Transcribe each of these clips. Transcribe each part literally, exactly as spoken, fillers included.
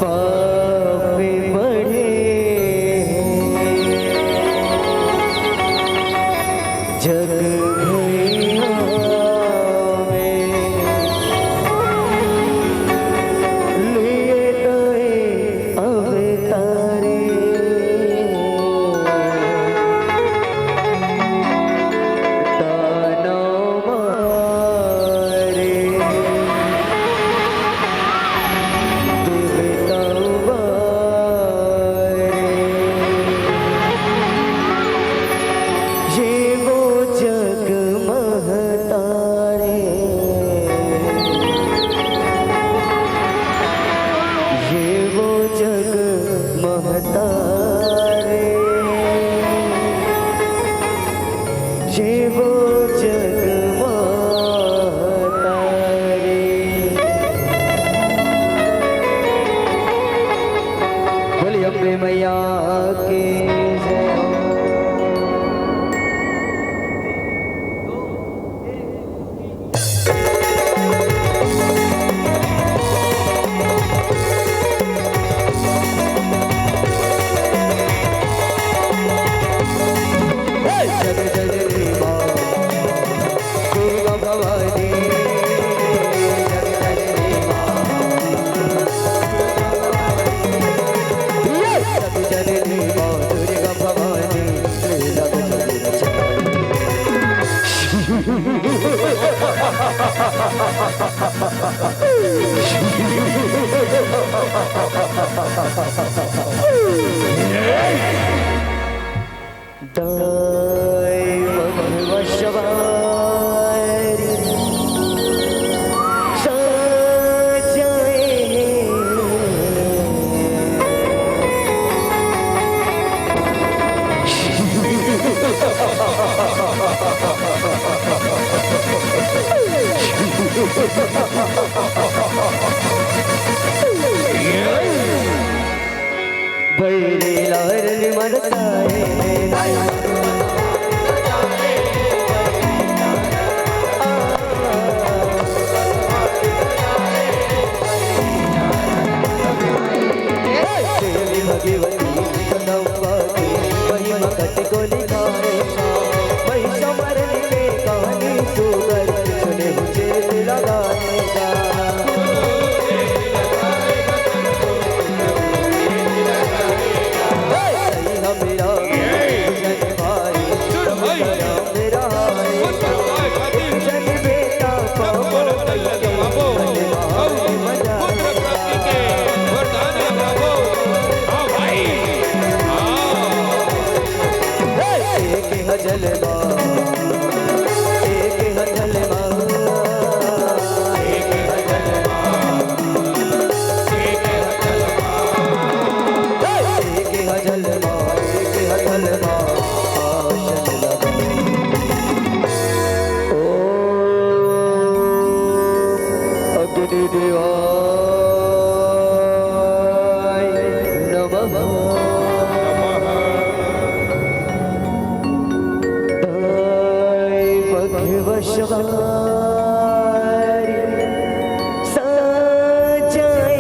पापी बढ़े जग भैया में, लिए नए अवतारे। दानव मारे, देवता उबारे, ये वो जग महतारे, ये वो जग महतारे, ये वो जग महतारे। बोलिए अम्बे मैया की जय। दाई मघवा सवारी साजाए। बैरी लारन मन साए, देवी भगवती जगदम्बा की महिमा कति को लिखाए। महिषा मरण के कहानी सुगर सुने मुझे लगाएगा। हे, सही हमेरा भाई, सुन भाई, मेरा भाई, जन बेटा पापो करके मजा। हाँ भाई, हाँ। एक ह जलवा, एक ह जलवा, एक ह जलवा, एक ह जलवा, एक ह जलवा, एक ह जलवा, आसन लगा। ओ अग्नि देवाय नमः। दाई मघवा सवारी साजाए।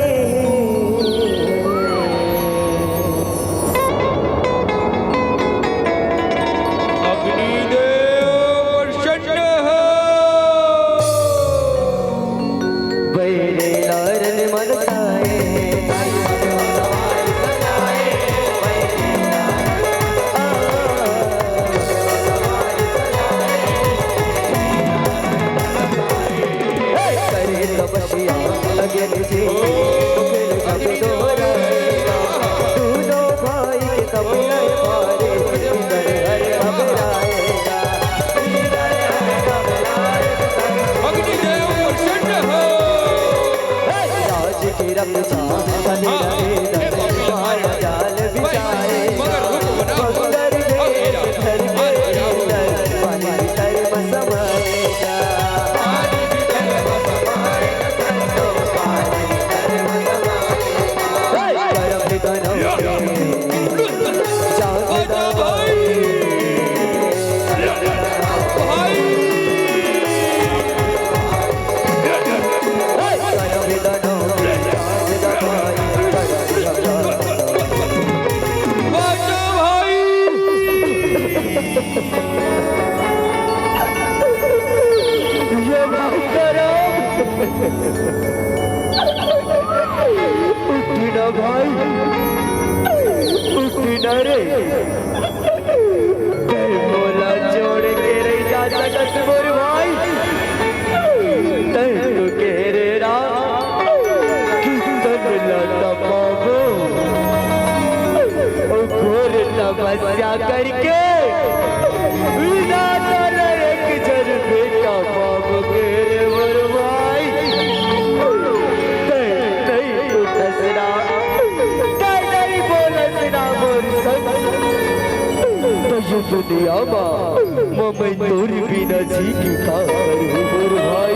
अग्निदेव प्रसन्न हो। बैरे लारन मन साए। करे तपस्या लगे निधि, तो फिर जब दोहराएगा, दोनों भाई के तब नहीं पारे, इधर हर घबराएगा। अग्निदेव प्रसन्न हो। राज की रक्षा बने रहे, जाल बिछाएगा। मगर रूप बना हुआ बंदर वेश धर के भीतर पानी भीतर में समाएगा। भाई, उठ ना रे। तैं मोला छोड़ के नहीं जा सकस मोर भाई। तैं तो कहे रहे कि तन ला तपाबो, ओ घोर तपस्या करके बिना तोर एक झन बेटा पाबो गे रे मोर भाई। तैं नहीं उठस ना, तैं नहीं बोलस ना मोर संग। त ये दुनिया मा मैं तोर बिना जी के का करहूँ मोर भाई।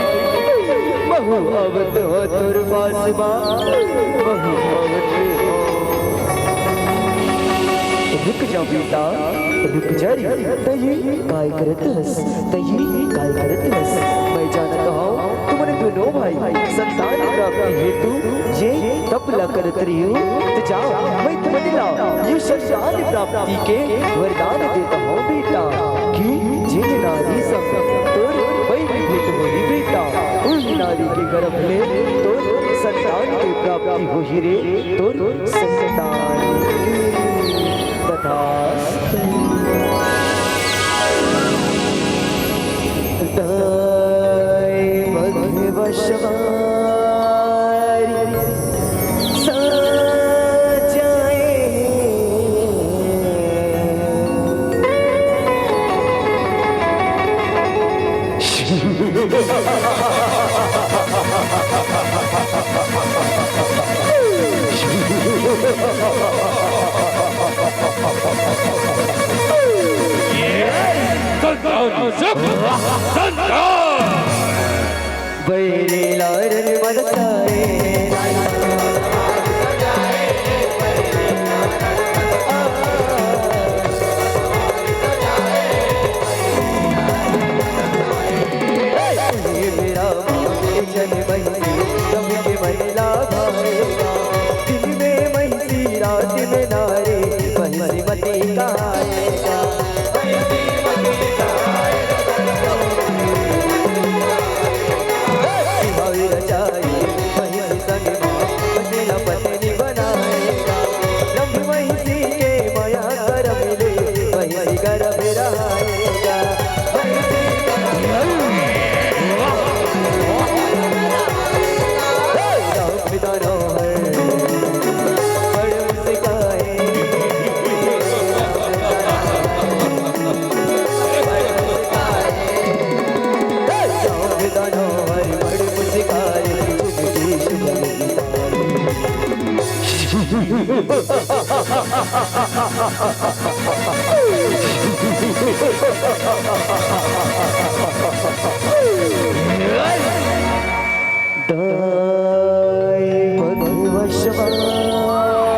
महूँ आवत हँव तोर पास मा, महूँ आवत हँव। रुक जा बेटा, रुक जा रे। तैं ये काय करत हस? तैं ये काय करत हस? मैं जानत हँव, तुमन दूनों भाई संतान प्राप्ति हेतु ये तप ला करत रहिहू। त जाव, मैं तुमन ला ये संतान प्राप्ति के वरदान देत हँव बेटा, कि जेन नारी संग तोर पहिली भेंट होही बेटा, उही नारी के गर्भ ले तोर संतान के प्राप्ति होही रे, तोर संतान। तथास्तु। दाई मघ वशवारी साजाए। बैरी लारन बरसाए। ए मेरा माँ, एक जन महिसी, रब के महिला भाएगा। दिन में महिसी, रात में नारी, महिसी मती कहाएगा। भाई रचाई, महिसी संग माँ, पति न पत्नी बनाएगा। रब महिसी के मया करम ले, महिसी गर्भ रहाएगा। दाई मघ वशवारी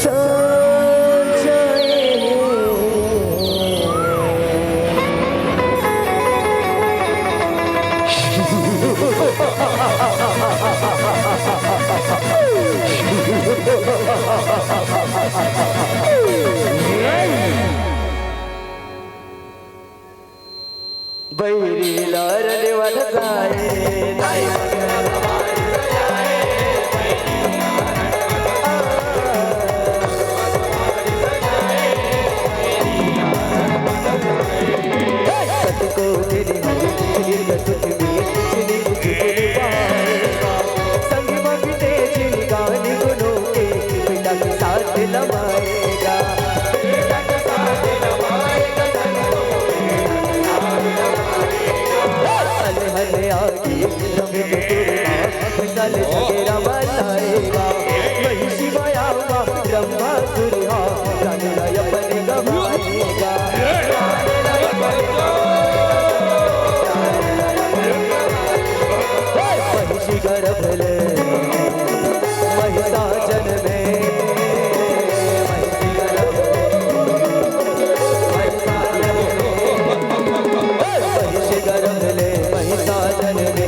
साजाए। बैरी लारन वरसाए, दाई कतको दिन हम फिर तुझ में, जिन कुछ दिन बहाए। संग मगते जिनगान गुनों के, बेटा के साथ लमाएगा। हल हल आगे रंग के तुरमा, चल झगड़ा बताएगा। महिसी माया मा रंभा सुरहा, जाने ना अपन गवाएगा। महिसी गर्भ ले महिसा जनमे। महिसी गर्भ ले महिसा जनमे।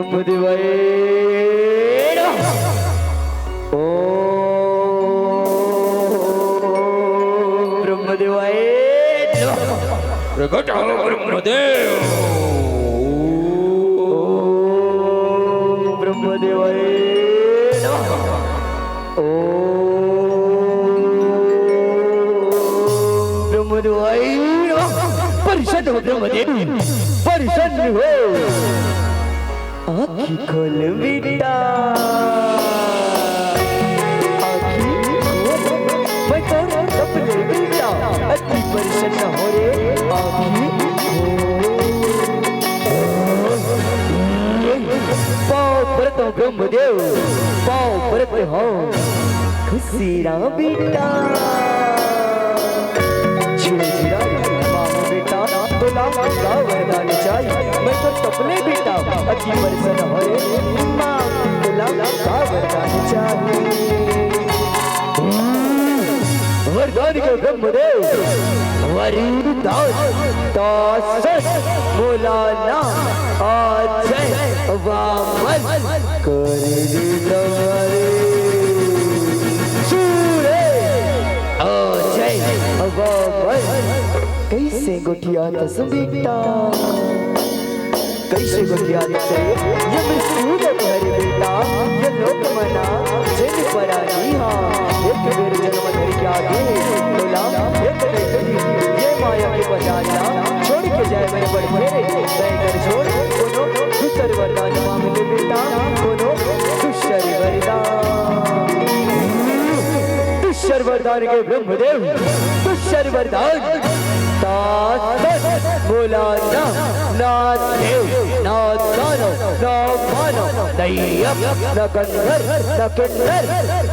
ब्रह्मदेवाय नमः। ओम ब्रह्मदेवाय नमः। प्रकट हो ब्रह्मदेव। ओम ब्रह्मदेवाय नमः। ओम ब्रह्मदेवाय नमः। प्रसन्न हो ब्रह्मदेव, प्रसन्न हो। आँखी खोल बेटा, आँखी खोल। मैं तोर तपले बेटा, अति प्रसन्न हो रे। आँखी खोल। पाँव परत हँव ब्रह्मदेव, पाँव परत हँव। खुशी राम बेटा। झिरो झिरा मांग बेटा, तोला का वरदान चाही? मैं तो तपले बेटा, अति प्रसन्न होए। मांग तोला का वरदान चाही? वरदान के ब्रह्मदेव, वरदान दासन मोला ना अजय वामन कर दे तोरे। सूरे अजय वामन। कइसे गोठियाथस बेटा, कइसे गोठियाथस? ये मृत्यु लोक हरे बेटा, ये लोक मना जेन परानी हा। एक बेर जनम धर के आगे, तोला एक न एक दिन ये माया के बंधन ला छोड़ के जाए बर पड़थे रे। तैं कर छोड़ कोनो दूसर वरदान मांग ले बेटा, कोनो दूसर वरदान। दूसर वरदान के ब्रह्मदेव, दूसर वरदान। दासन मोला ना, ना देव, ना दानव, ना मानव, ना यक्ष, ना गंधर्व, ना किन्नर,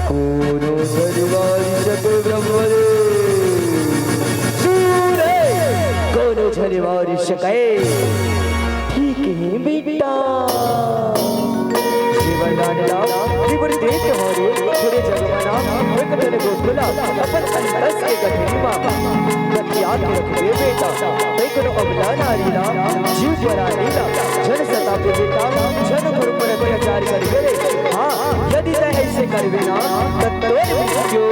कोनो झन वारी सके ब्रह्मदेव। सूरे, कोनो झन वारी सके। ठीक हे बेटा। ये वरदान ला, ये बर देत हो रे, पूरे जग मना, एक ठन गोठुला, अपन अंतस के गठरी मा, बतिया के रखबे बेटा। तैं कोनो अबला नारी ला, जीव परानी ला, झन सताबे बेटा, झन उपर उपर अत्याचार करबे रे। हाँ, यदि तैं अइसे करबे ना, त तोर मृत्यु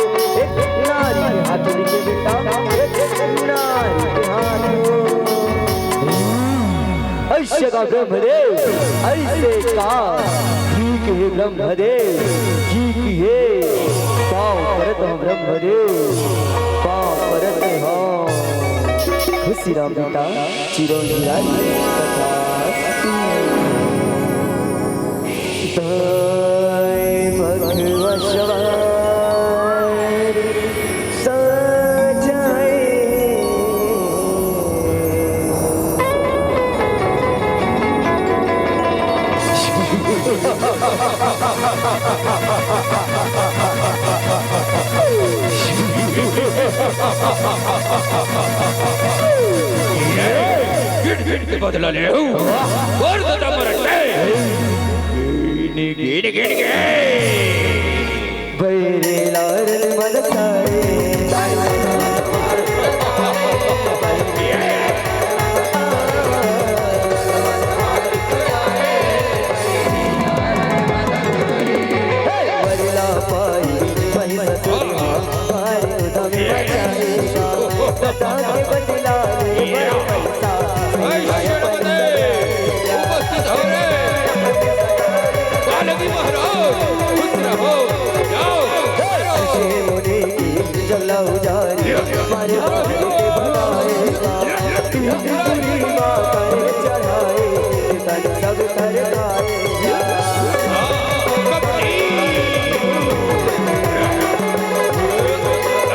एक नारी के हाथों लिखे बेटा, एक नारी के हाथों। अइसे का ब्रह्मदेव, अइसे का? ठीक हे ब्रह्मदेव, ठीक हे। पाँव परत हँव ब्रह्मदेव, पाँव परत हँव। खुशी राम बेटा, चिरंजीवी तथास्तु। दाएं बखवा सवार सजाए। गिन गिन के बदला ले, और ज्यादा मरते। गिन गिन गिन के। बैरे लारन मन सारे। वरला पाई, वही ससुर मारे उदम बचाएगा। बता के बदला ले, वही पैसा। उपस्थित हो रे। बालकी महाराज, खुश रहो, जाओ। ऋषि मुनि की जला उजारी, मारे बाप के भगाएगा। तीन पूरी माँ पर चढ़ाए, तन सब कर खाए।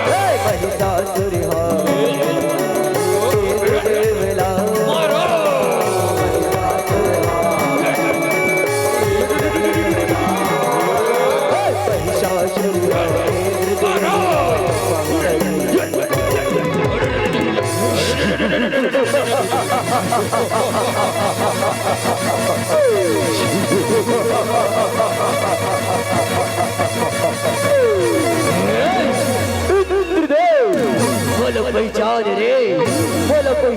हे महिषासुर हा, हे देवला। इंद्रदेव, बोलो पहचान रे, बोलो कोई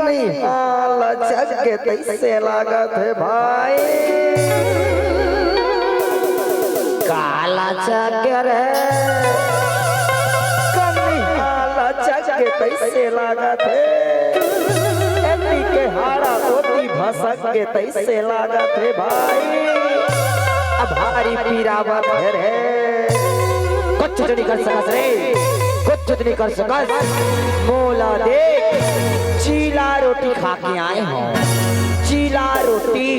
कनिहा लचक गे तइसे लागत हे भाई। का लचक गे रे? कनिहा लचक गे तइसे लागत हे। एती के हाड़ा ओती भसक गे तइसे लागत हे भाई। अब भारी पीरा बा रे। कुछ तो नइ कर सकस रे, कुछ तो नइ कर सकस। मोला देख, चीला रोटी खा के आए हों, चीला रोटी।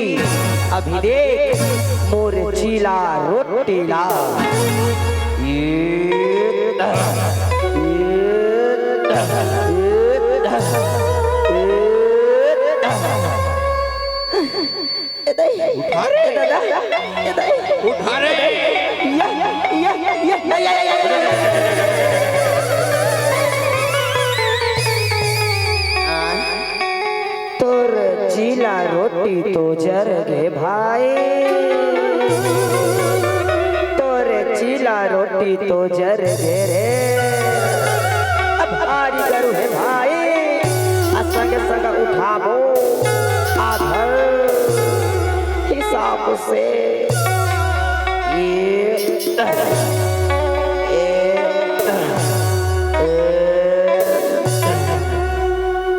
अभी देख मोर चीला रोटी ला। ए दई, उठा रे। ए ददा, ए दई। उठा रे। या, या, या। तोर चीला रोटी तो जर गे भाई, तोर चीला रोटी तो जर गे रे। अब आरी गरु हे भाई, आ संग संग उठाबो आधर हिसाब से। ये, ये, ये।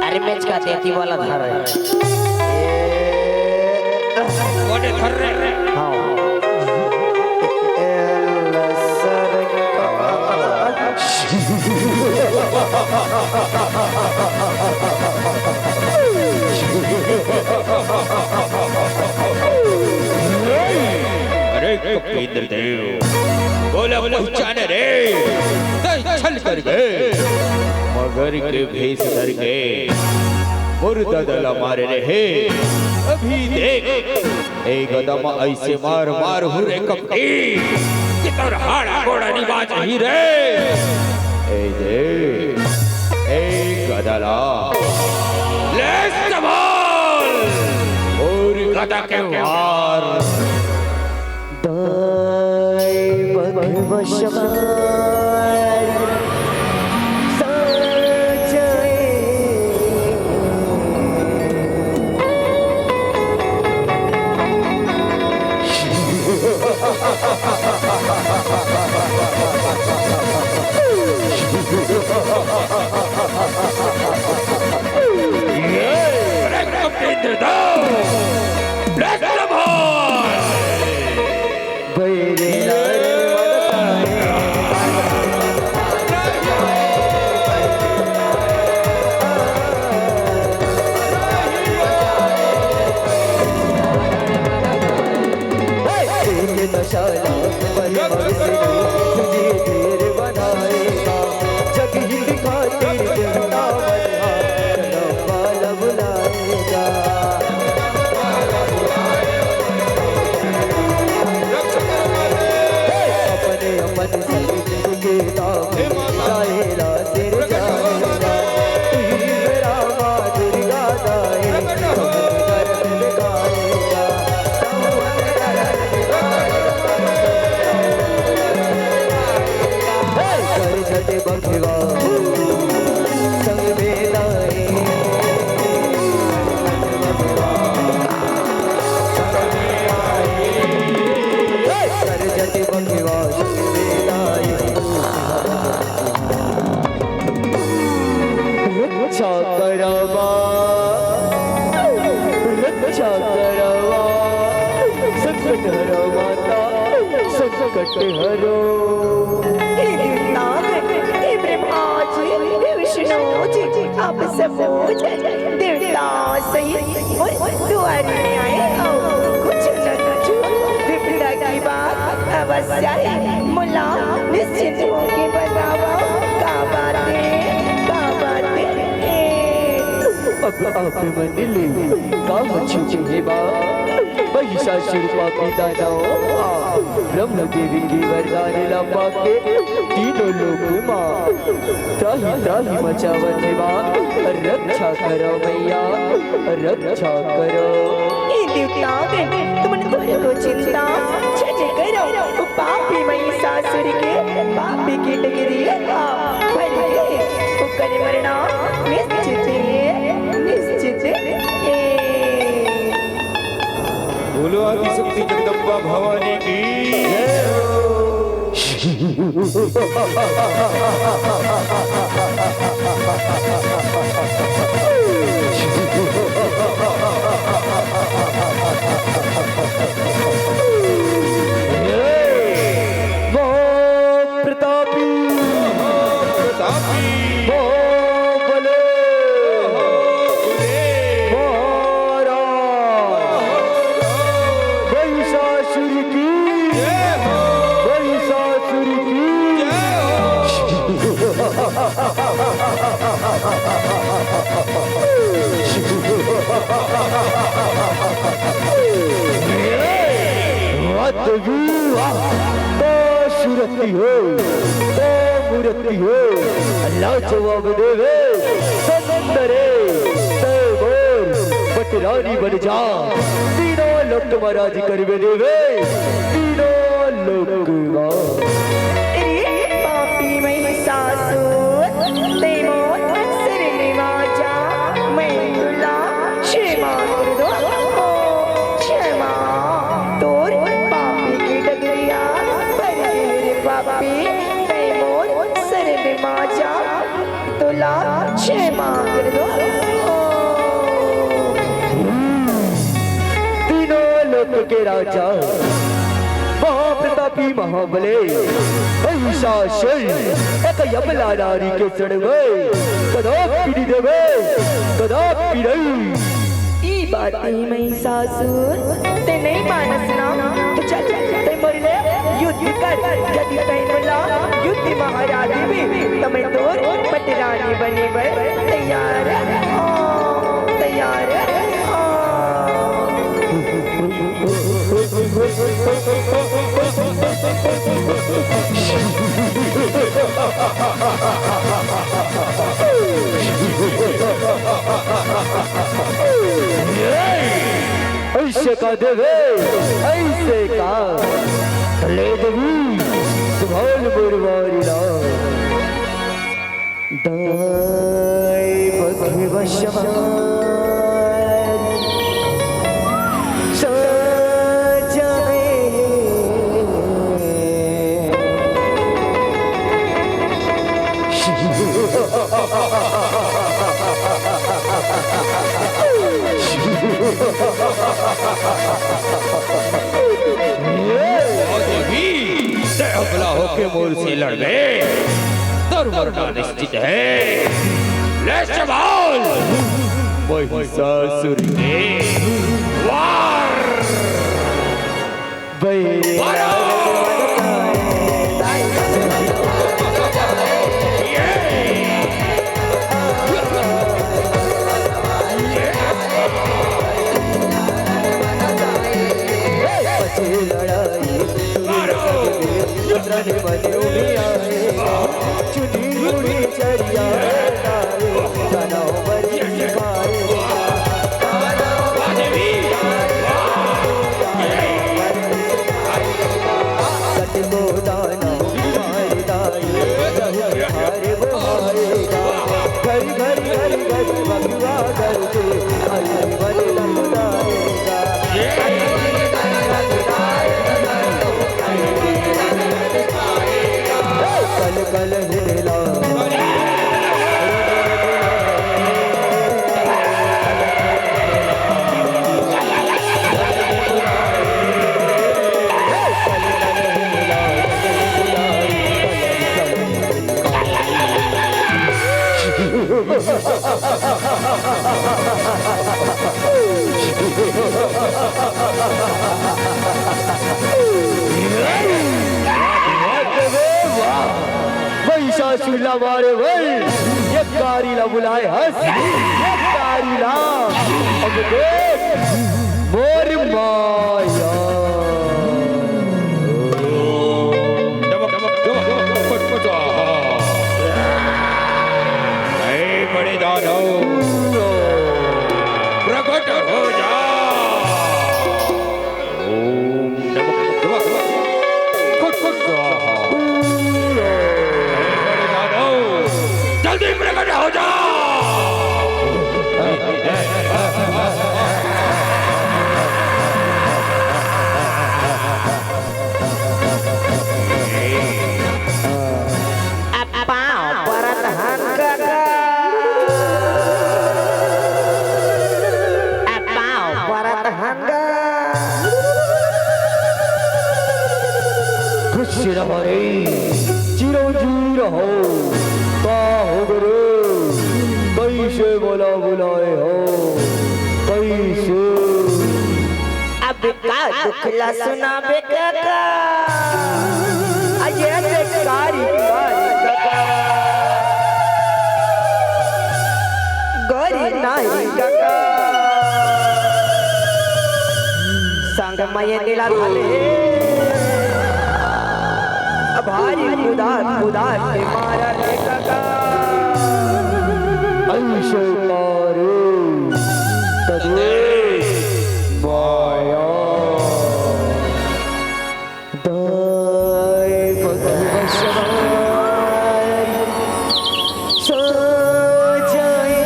अरे मेचका तेती वाला धर रे। कोने धर रे? हाँ। अरे कपिंद्र देव, बोला पहचान रे, तै छल कर गए, मगर के भेष धर के मुर्दा दला मारे रहे। अभी देख, ए गदा म अइसे मार मार हूँ रे कपटी, कि तोर हाड़ा गोड़ा निभा जाही रे। ए दे, ए गदा ला, ले संभाल, अउ गदा के वार। दाई बघवा सवार साजाए। अरे कपिंद्र देव, ले संभाल। संकट हरो। हे देवतागण, हे ब्रह्मा जी, हे विष्णु जी, आप सबो झन देवता सहित मोर दुआरी में आए हव। कुछ न कुछ विपदा के बाद अवश्य आही। मोला निश्चिंत होके बतावव, का बात हे, का बात हे? अब आप मन ले का मचुके हे बा? महिषासुर पापी दानव आ ब्रह्म देवी के वरदान ला पाके तीनों लोक मा त्राहि त्राहि मचावत हे बा। रक्षा करो मैया, रक्षा करो। हे देवतागण, तुमन कोनो चिंता झन करो। पापी महिषासुर के पापी के डगरी हा भर गे, ओकर मरना निश्चित हे, निश्चित हे। बोलो आदिशक्ति जगदम्बा भवानी की जय हो। प्रतापी, प्रतापी। बाहुबली, महाराज, महिषासुर की, महिषासुर की। वाह देवी, वाह। का सूरति हो, का मूरति हो, लाजवाब देवे, सुंदरे, तैं मोर पटरानी बन जा, तीनों लोक मा राज करबे देवे, तीनों लोक मा। अरे पापी महिषासुर, तैं मोर शरण मा जा, मैं तुला क्षमा कर दो, ओ क्षमा। तोर पापी के डगरिया भर गे रे पापी, तैं मोर शरण मा जा, तुला क्षमा कर दो। तीनों लोक के राजा महाप्रतापी महाबले महिषासुर एक अबला नारी के सड़वे कदा पीड़ी देवे, कदा पीड़ई। ई बात ही महिषासुर, तैं नहीं मानस ना, तो चल, तैं मोर ले युद्ध कर। यदि तैं मोला युद्ध मा हरा देबे, त मैं तोर पटरानी बने बर तैयार हौं, तैयार हौं। अइसे का देवे, अइसे का। ले देवी, संभाल मोर वारी ला। दाई बखवशमान साजा है। ओ देवी, तैं अबला होके मोर से लड़बे, तोर मरना निश्चित है। ले संभाल, महिषासुर के वार। महिषासुर ला मारे बर, ये कारी ला बुलाए हस, ये कारी ला। अब देख मोर माया। हे बड़े दानव, प्रकट हो जा। ओम नमः शिवाय। फट, फट, स्वाहा। हे बड़े दानव, जल्दी प्रकट हो जा। अब पाँव परत हन कका। अब पाँव परत हन गा। खुश रहो रे, चिरंजीव रहो। का हो गे रे, कइसे मोला बुलाए हो, कइसे? अब का दुख ला सुनाबे कका? अये बेकारी कारी कका। गोरी नाई कका। संग मये नीला धले। भारी कुदार कुदार के मारा रे कका। अइसे मारे तदे माया। दाय भगवत सवार सो जाए।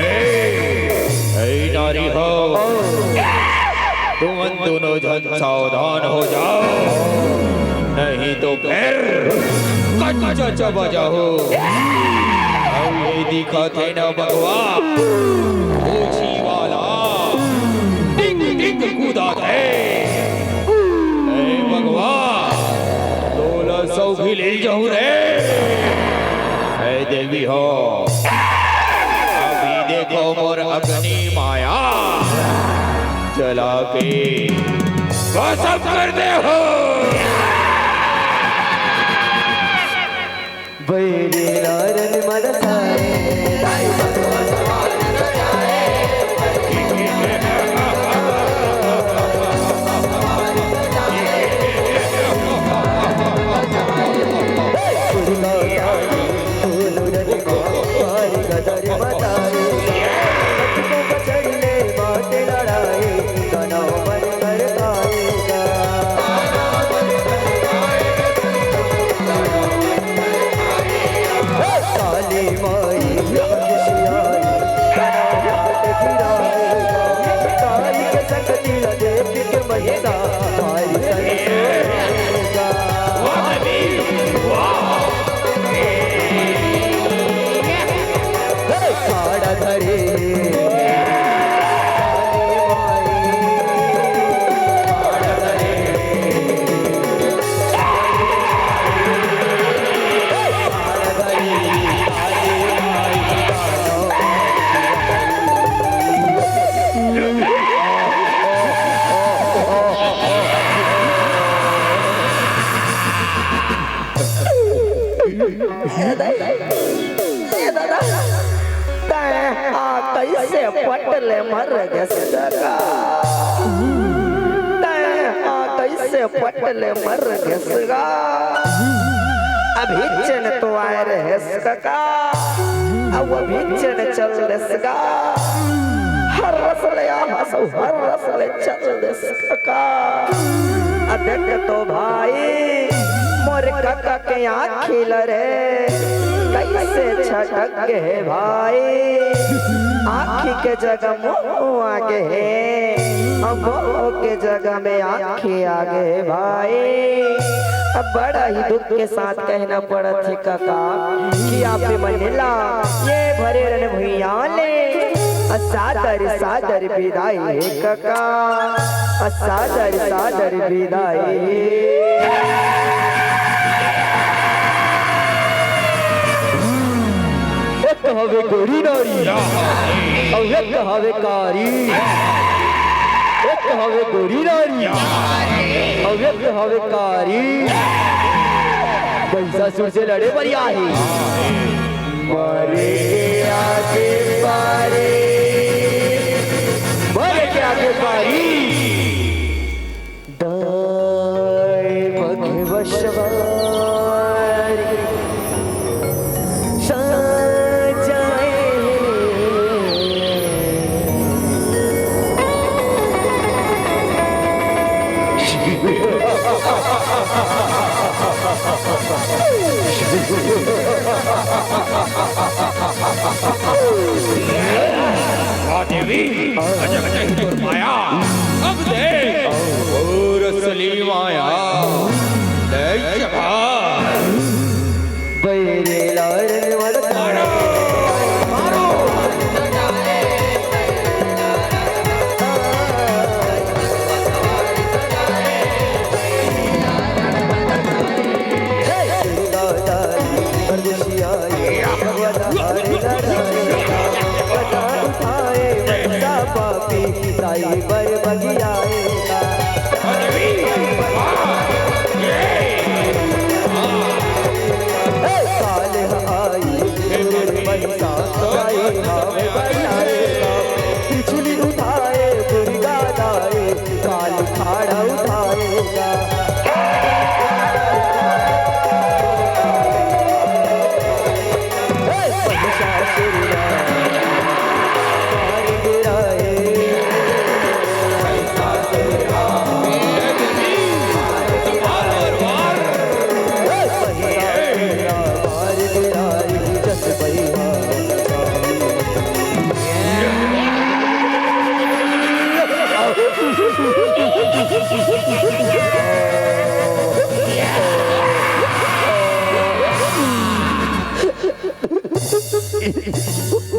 ए, ए नारी हो, तुमन दोनों झन सावधान हो जाओ, नहीं तो फेर कच्चा चबा जाहू। अउ ये दिखत हे न बघवा, पूछी वाला टिंग टिंग कूदत हे। ए बघवा, तोला सौखी ले जाहू रे। ए देवी हो, अभी देखो मोर अग्नि माया चला के भस्म कर देहू। बैरी नारन मदसाए। ए दादा, ए दादा, तैं हा कइसे पट ले मर गेस गा? तैं हा कइसे पट ले मर गेस गा? अभी चन तो आए रहेस कका, अब अभी चन चल देस गा। हर रस ले आ हसौ, हर रस ले चल देस। का? अ देख तो भाई, मोर कका के आँखी ल रे, कइसे छटक गे हे भाई। आँखी के जगह मुँह आ गे हे, अब मुँह के जगह में आँखी आ गे हे भाई। अब बड़ा ही दुख के साथ कहना पड़त हे कका कि आप मन ला ये भरे रन भुइयां ले सादर सादर बिदाई हे कका, सादर सादर बिदाई। एक हवे गोरी नारी, अउ एक हवे कारी। एक हवे गोरी नारी, अउ एक हवे कारी। महिषासुर से लड़े बर आही। मरे के आगे पारी, मरे के आगे पारी। दाई बघवा सवारी सजाए। वाह देवी, गजब गजब ही तोर माया। अब देख, और असली माया। देख शबाश। बैरे लाल वड़का। मारो, मारो। त्रिशूल उठाए, दुर्गा दाई, काल खाड़ा उठाएगा। हे महिषासुर ला मार गिराए। हे महिषासुर ला मार गिराए, जस बहिहा।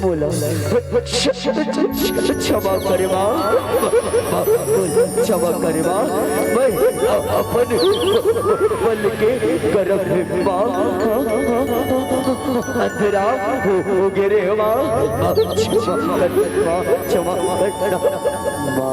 बोला, क्षमा करे माँ, बोल, क्षमा करे माँ, मैं अपन बल के गर्भ में माँ, अंधेरा हो, हो गे रे माँ, क्षमा कर माँ, क्षमा कर माँ।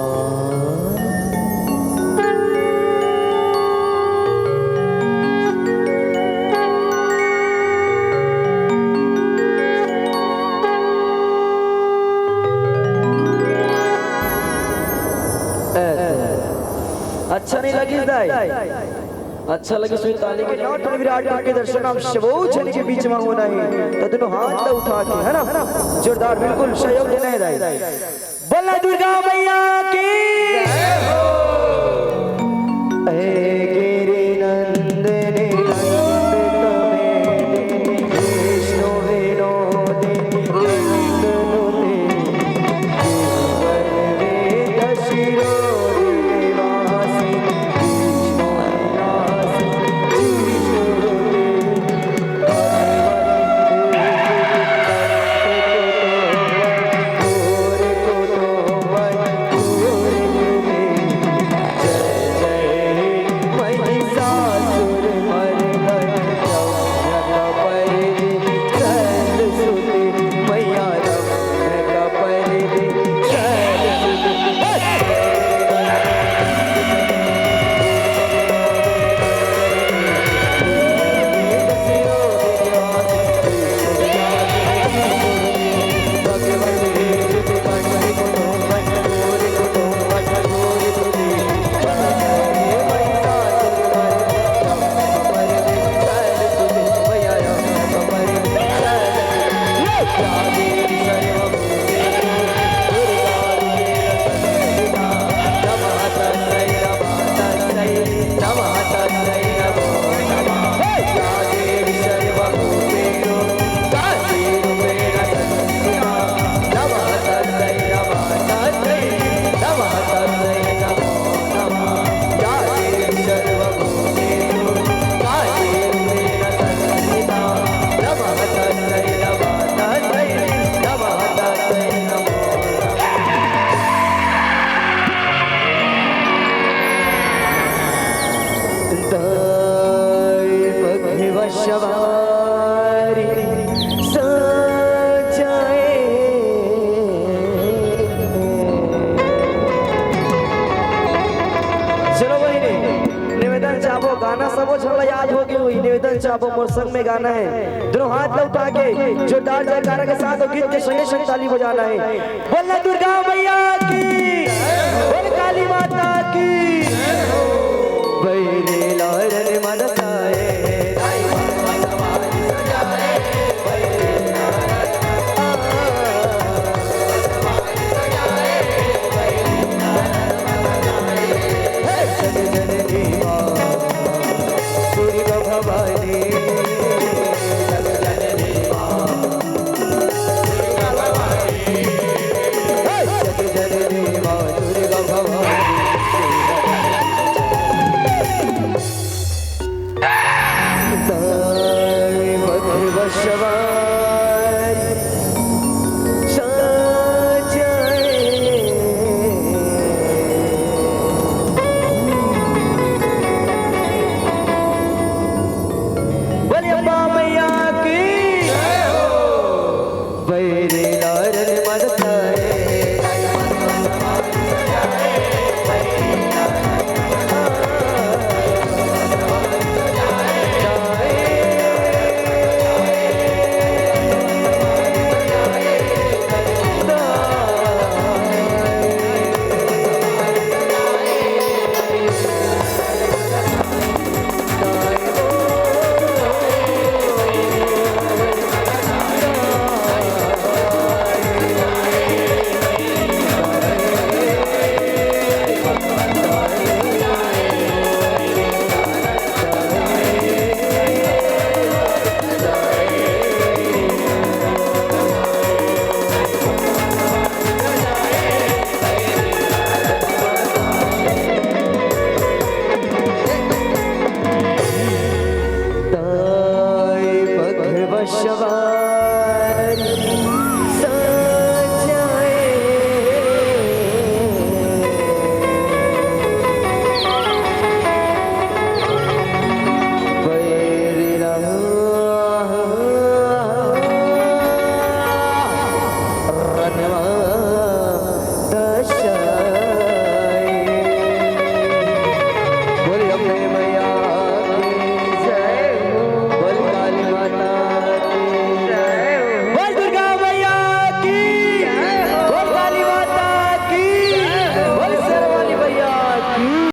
अच्छा नहीं लगिस दाई? अच्छा लगिस तो ताली के नाट विराट के दर्शन आप सबो झन के बीच में होना है। तो दोनों हाथ ला उठा के, है ना, जोरदार बिल्कुल सहयोग देना है दाई। बोला दुर्गा मैया की। हे गिरि नंदिनी नंदित मेदिनी विष्णु विनोदिनी नंदनुते त्रिभुवन वेद शिरोमणि निवासिनी विष्णु उल्लासिनी विष्णु ताई पखिवा सवारी सजाए। चलो बहिनी, निवेदन चाहबो, गाना सबो झन ला याद होगे होही। निवेदन चाहबो, मोर संग में गाना हे, दोनों हाथ ला उठा के जोरदार जयकारा के साथ अउ गीत के संगे संग ताली बजाना हे। बोल दुर्गा मैया की, बोल काली माता की। बैरेला